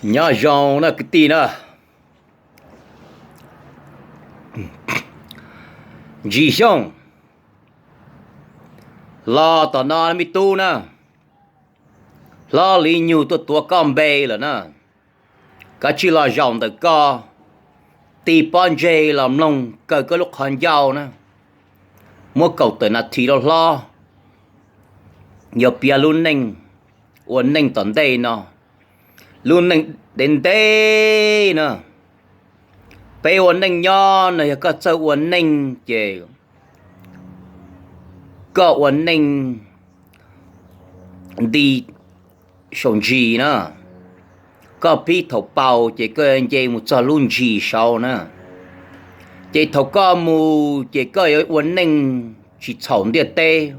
Nyob zoo na kwv tij na. Ntsis Xyooj, los tom no me tub na. Hlob Lis Nyug tuaj tuav koj npe lawm na. Kav tsij los zaum ntawm koj, tig pob ntseg los mloog kawg koj lub qhov ncauj na. Muab kaum tawm nas this rau hlob, yuav piav lub neej ua neej tom ntej no, lub neej ntev ntev na. Peb ua neej nyob no yog koj txawj ua neej ces koj ua neej nti saum ntsis na. Koj pib thaum paus ces koj nce mus txog lub ntsis saud na. Ces thaum koj mus ces koj yuav ua neej tsis txhaum ntiaj teb.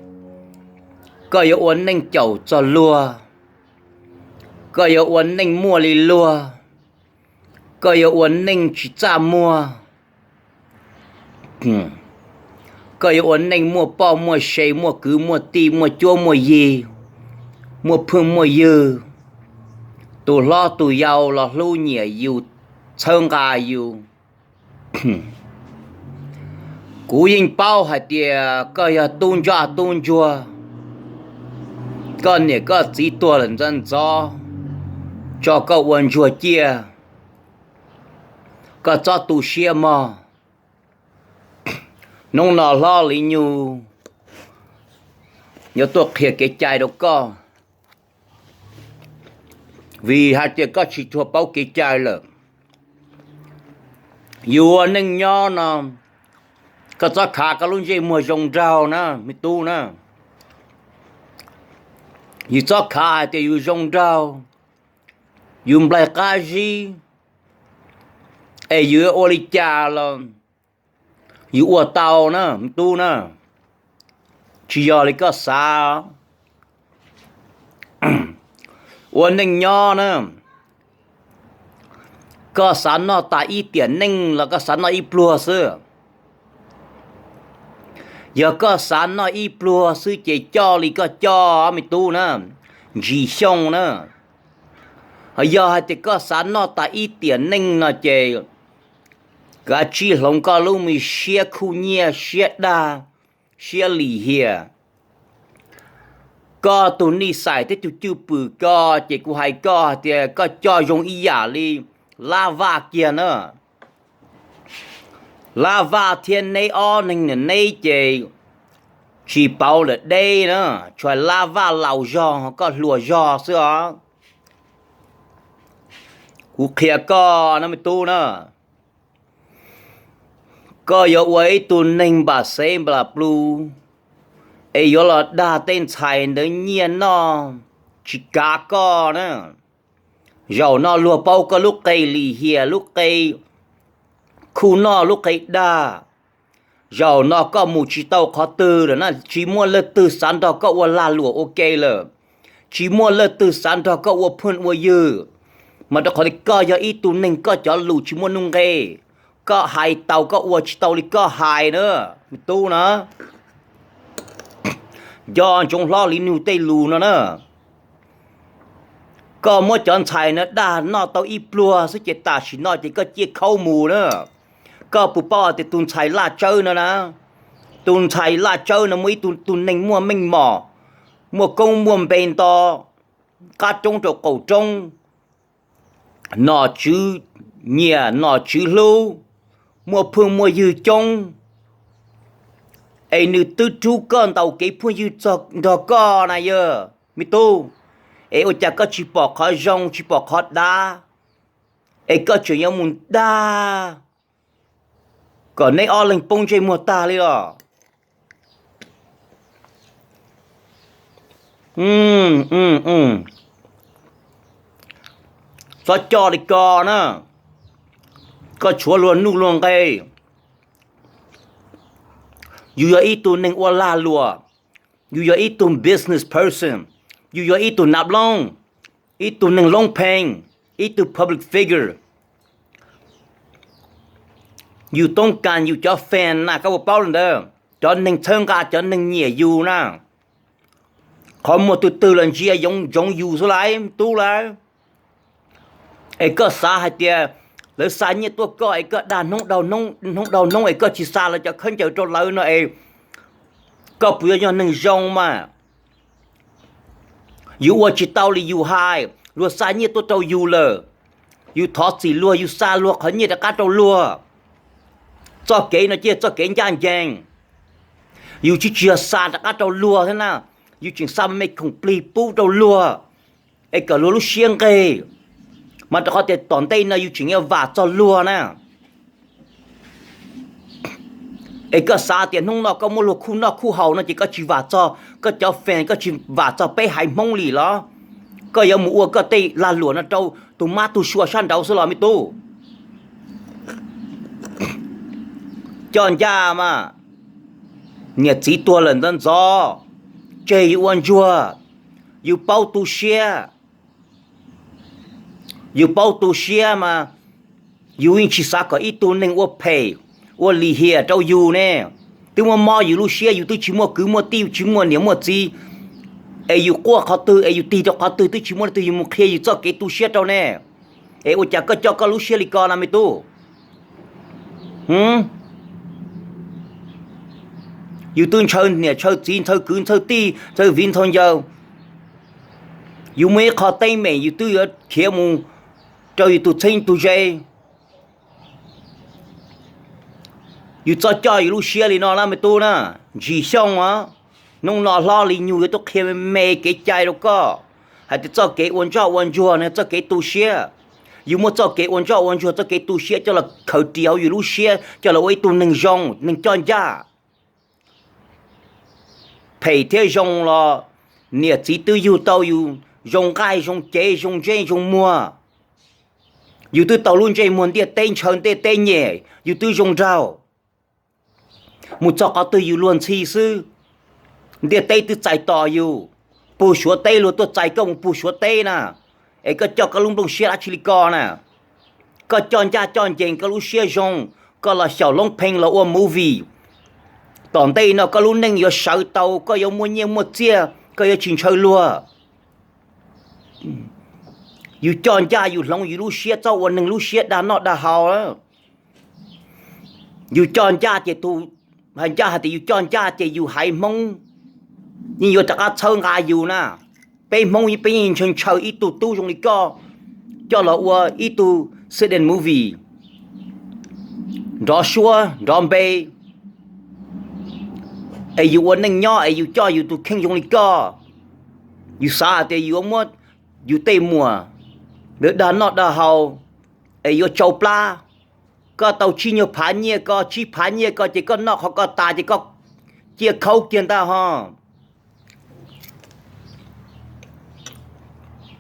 Koj yuav ua neej caum txog luag. Koj yuav ua neej muaj li luag. Koj yuav ua neej tsis txaj muag. Koj yuav ua neej muaj poj muaj se, muaj kwv muaj tij, muaj cuab muaj yig, muaj phooj muaj ywg. Tus hlob tus yau los hlub nyiam yus, txhawb nqa yus. Kuv yeej paub hais tias koj yog tub ntsoj tub ntsuag. Koj niam koj txiv tuag lawm ntxov ntxov, tso koj ua ntsuag ciaj. Koj txhob tu siab mog. Hnub no hlob Lis Nyug yuav tuaj qhia kev cai rau koj, vim hais tias koj tsis tshua paub kev cai lawm. Yus ua neej nyob no, koj txhob khav koj lub ntsej muag zoo nraug na me tub na. Yus txhob khav hais tias yus zoo nraug, yus nplaig qab zib, es yus ua li cas los yus ua tau na me tub na. Tsis yog li koj xav. Ua neej nyob na, koj xav noj tas ib tiam neej los koj xav noj ib pluag xwb. Yog koj xav noj ib pluag xwb ces coj li koj coj me tub na, Ntsis Xyooj na. Ho yog hais tias koj xav noj tas ib tiam neej no ces kav tsij hloov koj lub me siab khuj nyiaj, siab dag, siab lim hiam. Koj tus nij xais thiab tus cwj pwm ko ces kuv hais koj hais tias koj coj zoo ib yam li Lab Vaj kiag na. Lab Vaj thiab neb ob neeg niam neb ces tsis pauv lawm deb na, tsuas Lab Vaj laus zog, koj hluas zog xwb os. Kuv qhia koj no me tub na, koj yuav ua ib tug neeg npam xev npam plus, es yuav los dag tej ntxhais ntawd nyiaj noj tsis kav koj na. Zaum no luag paub koj lub qe lim hiam, lub qe khuj noj, lub qe dag. Zaum no koj mus tsis tau qhov twg lawm na, tsis muaj leej twg xav nrog koj ua lag luam ua ke lawm, tsis muaj leej twg xav nrog koj ua phooj ua ywg. Mas rau qhov tias koj yog ib tug neeg koj cov lus tsis muaj nuj nqis, koj hais tau koj ua tsis tau li koj hais na, me tub na. Nco ntsoov hlob Lis Nyug tej lus no na. Koj muab cov ntxhais no dag noj tau ib pluag xwb ces tam sim no ces koj ciaj khaub mus na. Koj puas paub hais tias tus ntxhais Laj Tsawb no na, tus ntxhais Laj Tsawb no muaj ib tug, tus neeg muaj meej mom, muaj koob muaj npe nto, qab roob rau qaum roob, nom tswv nyiam nom tswv hlub, muaj phooj muaj ywg coob, es nws twb rub koj ntaus kev phooj ywg txog nrog koj na yog me tub, es ua cas koj tsis pom qhov zoo tsis pom qhov dav, es koj tseem yuav mus dag kom neb ob leeg poob ntsej muag tag li los? Txhob coj li ko na, koj tshuav luag nuj luag nqe. Yus yog ib tug neeg ua lag luam, yus yog ib tug business person, yus yog ib tug nav looj, ib tug neeg loob pheej, ib tug public figure. Yus toob kas yus cov fan na, koj puas paub li ntawd? Cov neeg txhawb nqa, cov neeg nyiam yus na. Qhov muag twg twg los ntsia yoov ntsoov yus xwb lauj, tub lauj. Es koj xav hais tias lawv xa nyiaj tuaj koj es koj dag hnub dhau hnub es koj tsis xa lawv cov khaub ncaws rau lawv no es koj puas yog neeg zoo mas? Yus ua tsis tau li yus hais, luag xa nyiaj tuaj rau yus lawm, yus thov txim luag, yus xa luag qhov nyiaj rov qab rau luag. Txoj kev no cia txoj kev ncaj ncees. Yus tsis tsis yog xa rov qab rau luag thiab na, yus tseem xa me khoom plig pub rau luag es kom luag lub siab nqig, mas rau qhov tias tom ntej no yus tseem yuav vam txog luag na. Es koj xav tias hnub no koj muab luag khuj noj khuj haus no ces koj tsis vam txog koj cov fans, koj tsis vam txog peb haiv Hmoob li los? Koj yuav mus ua koj tej lag luam no rau tus mab tus sua sab nraud xwb los me tub? Coj ncaj mas, niam txiv tuag lawm ntxov ntxov, tseg yus ua ntsuag, yus paub tu siab. Yus paub tu siab mas yus yeej tsis xav kom ib tug neeg ua phem, ua lim hiam rau yus ne. Twb muab mob yus lub siab, yus twb tsis muaj kwv muaj tij, tsis muaj niam muaj txiv, es yus quaj qhov twg es yus tig rau qhov twg twb tsis muaj leej twg yus mus qhia yus txoj kev tu siab rau ne. Es ua cas koj coj koj lub siab li ko no me tub? Yus twb ntshaw niam ntshaw txiv, ntshaw kwv ntshaw tij, ntshaw viv ntshaw ncaus. Yus muaj ib qho teeb meem yus twb yuav khiav mus rau yus tus txheeb tus ze. Yus txhob coj yus lub siab li no na me tub na. Ntsis xyoo os, hnub no hlob li nyug yuav tuaj qhia me me kev cai rau koj hais tias txoj kev ua ntsoj ua ntsuag no txoj kev tu siab. Yus muab txoj kev ua ntsoj ua ntsuag, txoj kev tu siab coj los khaws ris hauv yus lub siab, coj los ua ib tug neeg zoo, neeg coj ncaj. Phem thiab zoo los niam txiv twb yug tau yus zoo nqaij zoo cev zoo ntsej zoo muag. Yus twb tau lub ntsej muag ntiaj teb ntshaw ntiaj teb nyem, yus twb zoo nraug. Mus txog qhov twg yus luag ntxhi xwb, ntiaj teb twb txais tos yus. Puag Suav teb luag tuaj txais koj mus puag Suav teb na, es koj coj koj lub nplooj siab dab tsi li ko na? Koj coj ncaj coj ncees koj lub siab zoo, koj los xyaum loob phee los ua movie. Tom ntej no koj lub neej yuav sawv tau, koj yuav muaj nyiaj muaj txiaj, koj yuav tsis ntshaw luag. Yus coj ncaj yus hloov yus lub siab, txhob ua neeg lub siab dag noj dag haus. Yus coj ncaj ces tus hais ncaj hais tias yus coj ncaj ces yus haiv Hmoob yeej yuav rov qab txhawb nqa yus na. Peb Hmoob peb yeej ntshaw ntshaw ib tug tub zoo li koj coj los ua ib tug sitting movie, nrov suab nrov npe, es yus ua neej nyob es yus coj yus tus kheej zoo li koj. Yus xav hais tias yus yuav muab yus tej muam ntawd dag noj dag haus es yuav tsau plab. Koj tau tsib nyuag phav nyiaj ko, tsib phav nyiaj ko ces koj noj qhov ko tas ces koj ciaj khaub kiag ntag ho.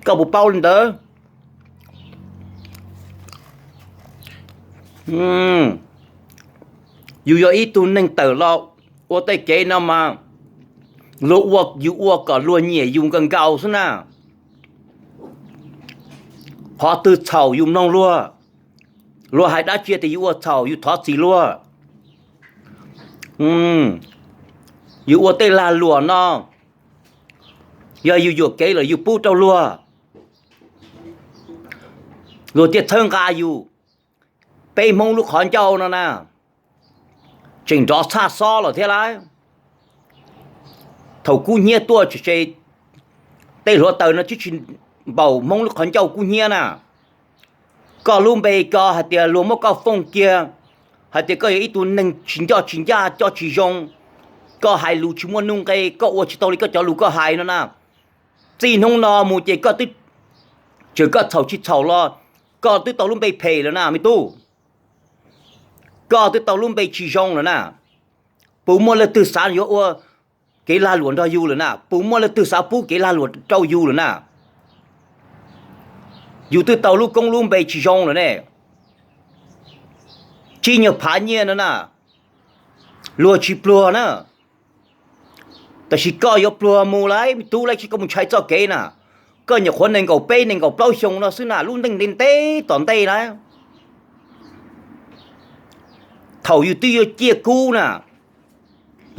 Koj puas paub li ntawd? Yus yog ib tug neeg tawm los ua tej kev no mas luag ua, yus ua kom luag nyiam yus nkaus nkaus xwb na. Qhov twg txhaum yus mloog luag, luag hais dab tsi tias yus ua txhaum yus thov txim luag. Yus ua tej lag luam no, yog yus yuam kev lawm yus pub rau luag, luag thiaj txhawb nqa yus. Peb Hmoob lub qhov ncauj no na, tseem nrov txhaj xob lawm thiab lauj. Thaum kub hnyiab tuaj tse, tej hluav taws no twb tsis npaum Hmoob lub qhov ncauj kub hnyiab na. Koj lub npe ko hais tias luag muab koj fooj kiag hais tias koj yog ib tug neeg tsis ncoj tsis ncaj coj tsis zoo, koj hais lus tsis muaj nuj nqe, koj ua tsis tau li koj cov lus koj hais no na. Txij hnub no mus ces koj twb, txawm koj txhaum tsis txhaum los koj twb tau lub npe phem lawm na me tub. Koj twb tau lub npe tsis zoo lawm na. Puas muaj leej twg xav yuav ua kev lag luam nrog yus lawm na? Puas muaj leej twg xav pub kev lag luam rau yus lawm na? Yus twb tau lub koob lub npe tsis zoo lawm ne. Tsib nyuag phav nyiaj no na, luag tsis pluag na, tab sis koj yuav pluag mus lauj me tub, tab sis koj mus ntshai txoj kev na. Koj nyuam qhuav nees nkaum peb nees nkaum plaub xyoo no xwb na, lub neej ntev ntev tom ntej na. Thaum yus twb yuav ciaj kub na,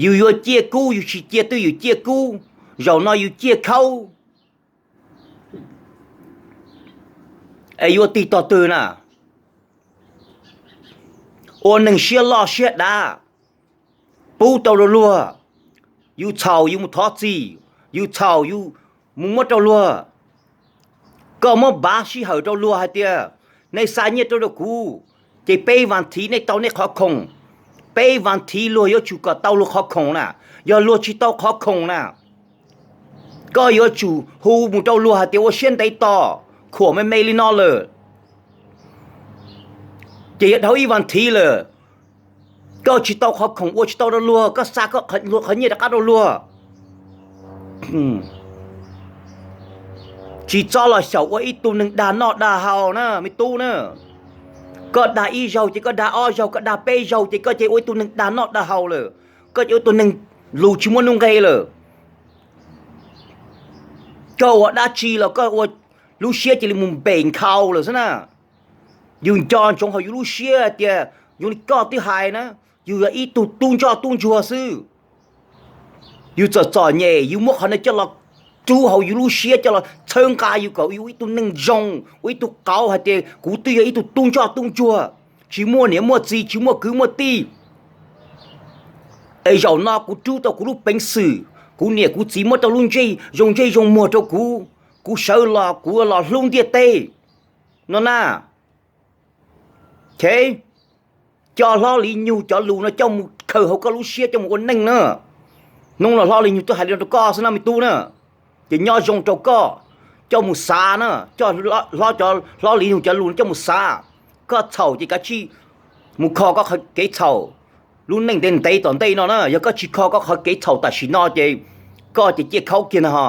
yus yuav ciaj kub, yus tsis cia twj ywm ciaj kub, zaum no yus ciaj khaub. Es yuav tig tog twg na? Ua neeg siab loj siab dav, pub tau rau luag, yus txhaum yus mus thov txim, yus txhaum yus mus muab rau luag. Koj muab pav sij hawm rau luag hais tias nej xa nyiaj rau rau kuv, ces peb vas thiv nej tau nej qhov khoom. Peb vas thiv luag yuav tsum kom tau luag qhov khoom na. Yog luag tsis tau qhov khoom na, koj yuav tsum hu mus rau luag hais tias ua siab ntev tos, khuam me me li no lawm, ces yog dhau ib vas thiv lawm, koj tsis tau qhov khoom ua tsis tau rau luag, koj xa koj qhov nyiaj rov qab rau luag. Tsis txhob los xyaum ua ib tug neeg dag noj dag haus na me tub na. Koj dag ib zaug ces koj dag ob zaug, koj dag peb zaug ces koj ces ua ib tug neeg dag noj dag haus lawm. Koj ces ua ib tug neeg lus tsis muaj nuj nqe lawm. Koj ua dab tsi los koj ua lub siab cia li mus npem nkhaus lawm xwb na. Yus nco ntsoov hauv yus lub siab hais tias, yus li koj twb hais na, yus yog ib tug tub ntsoj tub ntsuag xwb. Yus txom txom nyem yus muab qhov no coj los rub hauv yus lub siab, coj los txhawb nqa yus kom yus ua ib tug neeg zoo, ua ib tug qauv hais tias kuv twb yog ib tug tub ntsoj tub ntsuag, tsis muaj niam muaj txiv, tsis muaj kwv muaj tij. Es zaum no kuv rub tau kuv lub peev xwm, kuv niam kuv txiv muab tau lub ntsej zoo ntsej zoo muag rau kuv, kuv sawv los kuv los hlub ntiaj teb no na. Coj Hlob Lis Nyug cov lus no coj mus khaws hauv koj lub siab coj mus ua neej na. Hnub no Hlob Lis Nyug twb hais li no rau koj xwb na me tub na. Ces nyob zoo rau koj, coj mus xav na, coj Hlob, Hlob Lis Nyug cov lus no coj mus xav. Koj txhaum ces kav tsij mus kho koj qhov kev txhaum lub neej ntev ntev tom ntej no na. Yog koj tsis kho koj qhov kev txhaum tam sim no ces koj ces ciaj khaub kiag na ho.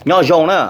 Nyob zoo na.